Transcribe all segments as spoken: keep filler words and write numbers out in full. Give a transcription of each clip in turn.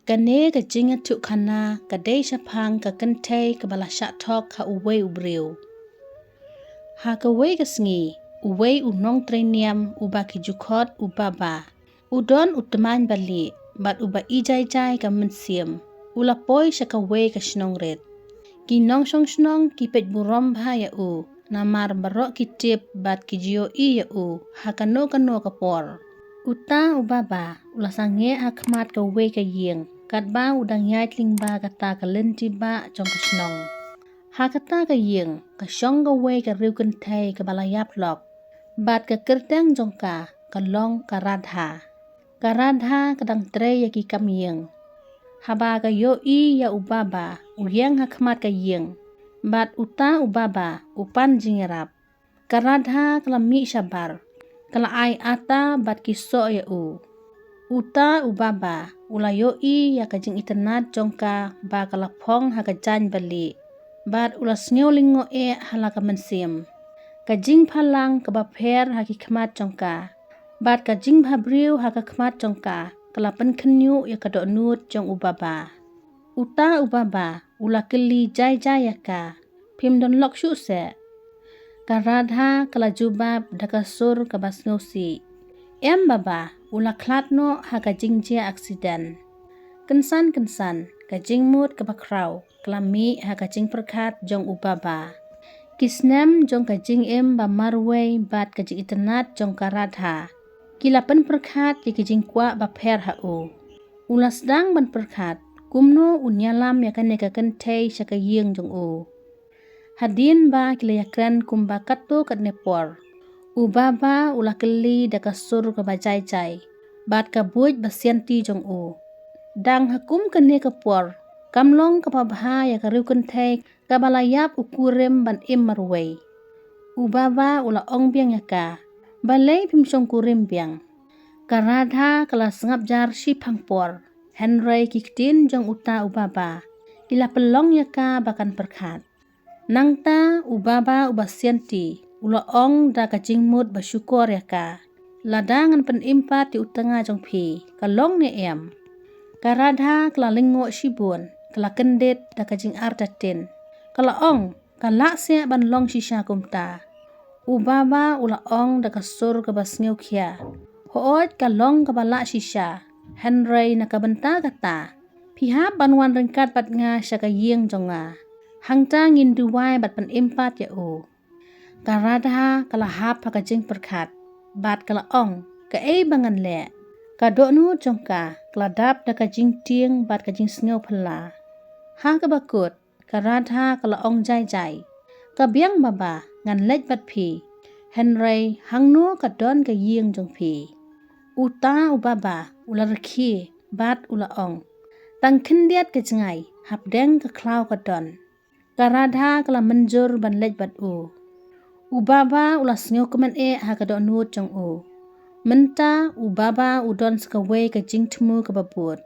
Kane ka jingïathuhkhana ka dei shaphang ka kynthei kaba la shah thok ha uwei u briew. Ha kawei ka sngi, uwei u nongtrei niam uba ki ju khot u Baba, u don u tmaiñ balieh bad uba ijai jai ka mynsiem, u la poi sha kawei ka shnong rit. Ki nongshong shnong ki peit burom bha ïa u, namar baroh ki tip bad ki ju ïohi ïa u ha kano kano ka por. Uta u Baba u la sangeh ha khmat kawei ka ïing, katba u dang ïaid lyngba kata ka lynti bah jong ka shnong. Ha kata ka ïing ka shong kawei ka riew kynthei kaba la ïap lok, bad ka kyrteng jong ka ka long ka Radha. Ka Radha ka dang trei ïa ki kam ïing. Haba ka ïohi ïa u Baba u ïeng ha khmat ka ïing, bad uta u Baba u pan jingïarap, ka Radha ka la mih shabar, ka la ai ata bad ki soh ïa u. Uta u Baba u la ïohi ïa ka jingitynnad jong ka ba ka la phong ha ka jaiñ balieh, bad u la sngew lyngngoh eh ha la ka mynsiem. Ka jingphalang kaba pher ha ki khmat jong ka, bad ka jingbhabriew ha ka khmat jong ka, ka la pynkhynñiuh ïa ka dohnud jong u Baba. Uta u Baba u la kylli jai jai ïa ka, "Phim don lok shuh seh?" Ka Radha ka la jubab da ka sur kaba sngewsih, "Em Baba, u la khlad noh ha ka jingjia aksiden." Kynsan kynsan ka jingmut kaba khraw ka la mih ha ka jingpyrkhat jong u Baba. Ki snem jong ka jingim ba marwei bad ka jingitynnad jong ka Radha ki la pynpyrkhat ïa ki jingkwah ba pher ha u. U la sdang ban pyrkhat kumno un ïalam ïa kane ka kynthei sha ka ïing jong u. Hadien ba ki la ïakren kumba katto katne por, u Baba u la kylli da ka sur kaba jai jai bad ka buit ba sianti jong u, "Dang ha kum kane ka por kam long kaba bha ïa ka riew kynthei kaba la ïap u kurim ban im marwei." U Baba u la ong biang ïa ka, "Balei phim shong kurim biang?" Ka Radha ka la sngap jar shiphang por, hynrei ki ktien jong uta u Baba ki la pynlong ïa ka ba kan pyrkhat. Nangta u Baba uba sianti u la ong da ka jingmut ba shukor ïa ka, "Lada ngan pynim pat ïa u tnga jong phi, ka long ne em?" Ka Radha ka la lyngngoh shibun, ka la kyndit da ka jingartatien. Ka la ong, "Ka lah seh ban long shisha kumta." U Baba u la ong da ka sur kaba sngewkhia, "Hooid ka long kaba lah shisha, hynrei na ka bynta kata phi hap ban wan ryngkat bad nga sha ka ïing jong nga. Hangta ngin duwai bad pynim pat ïa u." Ka Radha ka la hap ha ka jingpyrkhat bad ka la ong, "Kaei ba ngan leh?" Ka dohnud jong ka ka la dap da ka jingtieng bad ka jingsngew phylla. Ha kaba kut ka Radha ka la ong jai jai, "Ka biang Baba ngan leit bad phi, hynrei hangno ka don ka ïing jong phi?" Uta u Baba u la rkhie bad u la ong, "Tang khyndiat ka jngai hapdeng ka khlaw ka don." Ka Radha ka la mynjur ban leit bad u. U Baba u la sngewkmen eh ha ka dohnud jong u. Mynta u Baba u don sa kawei ka jingthmu kaba bud.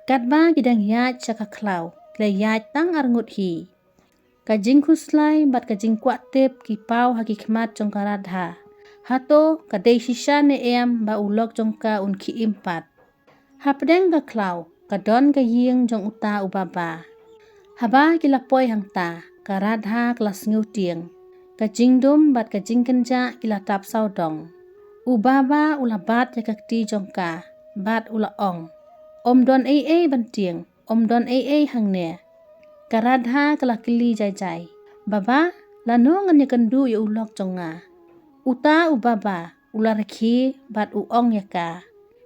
Katba ki dang ïaid sha ka khlaw, ki la ïaid tang arngut hi. Ka jingkhuslai bad ka jingkwah tip ki paw ha ki khmat jong ka Radha. Hato ka dei shisha ne em ba u lok jong ka un khie im pat? Hapdeng ka khlaw ka don ka ïing jong uta u Baba. Haba ki la poi hangta, ka Radha ka la sngewtieng. Ka jingdum bad ka jingkynjah ki la tap sawdong. U Baba u la bat ïa ka kti jong ka bad u la ong, "Ym don ei ei ban tieng, ym don ei ei hangne." Ka Radha ka la kylli jai jai, "Baba, lano ngan ïakynduh ïa u lok jong nga? Uta u Baba u la rkhie bad u ong ïa ka,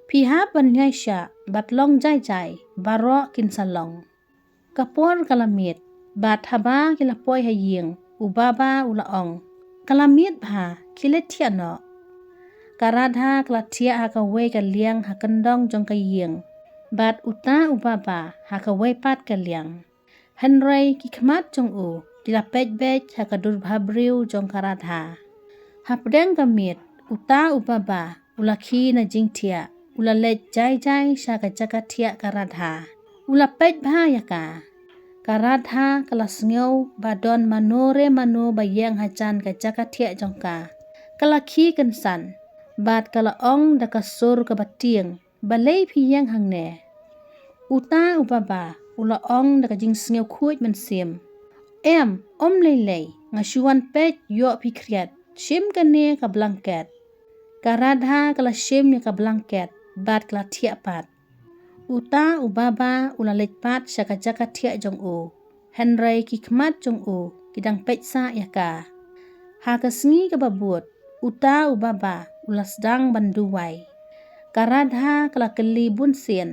'Phi hap ban ïaishah bad long jai jai, baroh kin sa long.'" Ka por ka la miet bad haba ki la poi ha ïing, u Baba u la ong, "Ka la miet bha, khie leit thiah noh." Ka Radha ka la thiah ha kawei ka liang ha kyndong jong ka ïing bad uta u Baba ha kawei pat ka liang. Hynrei ki khmat jong u ki la peit beit ha ka dur bhabriew jong ka Radha. Hapdeng ka miet, uta u Baba u la khie na jingthiah, u la leit jai jai sha ka jaka thiah ka Radha. U la peit bha ïa ka. Ka Radha ka la sngew ba don mano re mano ba ïeng hajan ka jaka thiah jong ka. Ka la khie kynsan bad ka la ong da ka sur kaba tieng, "Balei phi ïeng hangne?" Uta u baba u la ong da ka jingsngewkhuid mynsiem, "Em, ym lei lei, nga shu wan peit ïoh phi khriat, shim kane ka blanket." Ka Radha ka la shim ïa ka blanket bad ka la thiah pat. Uta u baba u la leit pat sha ka jaka thiah jong u. Hynrei ki khmat jong u ki dang peit sah ïa ka. Ha ka sngi kaba bud, uta u baba u la sdang ban duwai. Ka Radha ka la kylli bun sien,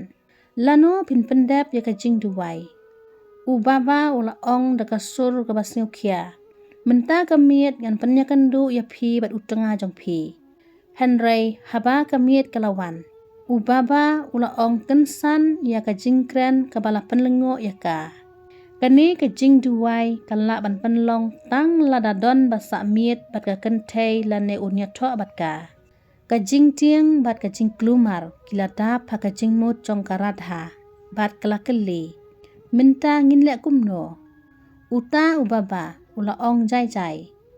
"Lano phin pyndep ïa ka jingduwai?" U baba u la ong da ka sur kaba sngewkhia, "Mynta ka miet ngan pynïakynduh ïa phi bad u tnga jong phi." Hynrei haba ka miet ka la wan, u baba u la ong kynsan ïa ka jingkren kaba la pynlyngngoh ïa ka. Kane ka jingduwai ka lah ban pynlong tang lada don ba sah miet bad ka kynthei lane un ïathoh bad ka. Ka jingtieng bad ka jingkulmar ki la dap ha ka jingmut jong ka Radha bad ka la kylli, "Mynta ngin leh kumno?" Uta u baba u la ong jai jai,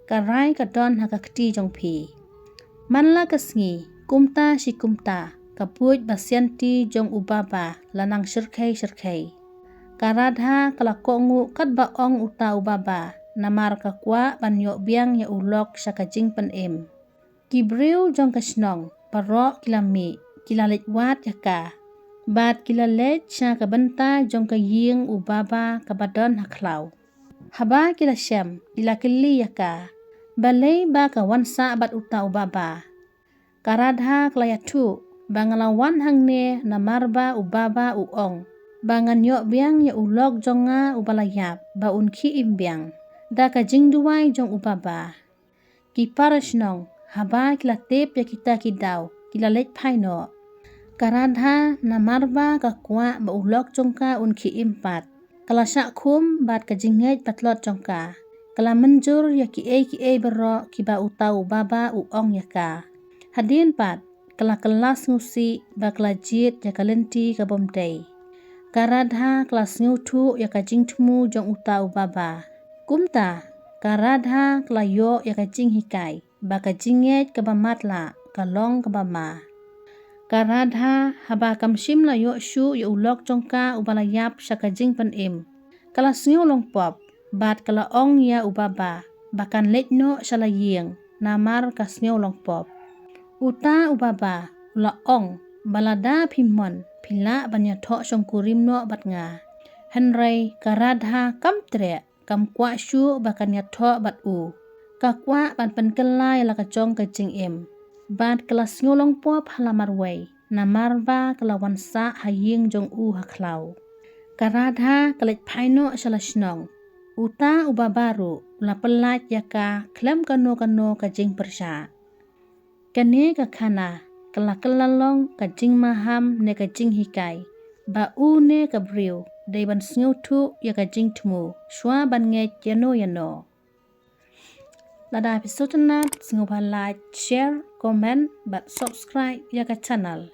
"Ka rai ka don ha ka kti jong phi." Manla ka sngi, kumta shi kumta, ka buit ba sianti jong u baba la nang shyrkhei shyrkhei. Ka Radha ka la kohnguh katba ong uta u baba, namar ka kwah ban ïoh biang ïa u lok sha ka jingpynim. Ki briew jong ka shnong baroh ki la mih, ki la leit wad ïa ka. Bad ki la leit sha ka bynta jong ka ïing u baba kaba don ha khlaw. Haba ki la shem, ki la kylli ïa ka, "Balei ba ka wan sah bad uta u baba?" Ka Radha ka la ïathuh, "Ba nga la wan hangne namar ba u baba u ong ba ngan ïoh biang ïa u lok jong nga uba la ïap ba un khie im biang da ka jingduwai jong u baba." Ki para shnong haba ki la tip ïa kita ki daw, ki la leit phai noh. Ka Radha namar ba ka kwah ba u lok jong ka un khie im pat, ka la shah khum bad ka jingngeit patlot jong ka. Ka la mynjur ïa kiei kiei baroh kiba uta u baba u ong ïa ka. Hadien pat ka la kylla sngewsih ba ka la jied ïa ka lynti ka bym dei. Ka Radha ka la sngewthuh ïa ka jingthmu jong uta u baba. Kumta ka Radha ka la ïoh ïa ka jinghikai ba ka jingngeit kaba matlah ka long kaba ma. Ka Radha haba kam shym la ïoh shuh ïa u lok jong ka uba la ïap sha ka jingpynim, ka la sngew long pop bad ka la ong ïa u baba ba kan leit noh sha la ïing namar ka sngew long pop. Uta u baba u la ong ba lada phi mon phi lah ban ïathoh shongkurim noh bad nga. Hynrei ka Radha kam treh, kam kwah shuh ba kan ïathoh bad u. Ka kwah ban pynkylla ïa la ka jong ka jingim. Bad ka la sngew long pop ha la marwei namar ba ka la wan sah ha ïing jong u ha khlaw. Ka Radha ka leit phai noh sha la shnong. Uta u baba ruh u la pyllait ïa ka khlem kano kano ka jingpyrshah. Kane ka khana ka la kylla long ka jingmaham ne ka jinghikai ba u ne ka briew dei ban sngewthuh ïa ka jingthmu shuwa ban ngeit ïano ïano. Lada phi sngewtynnat, sngewbha like, share, comment bad subscribe ïa ka channel.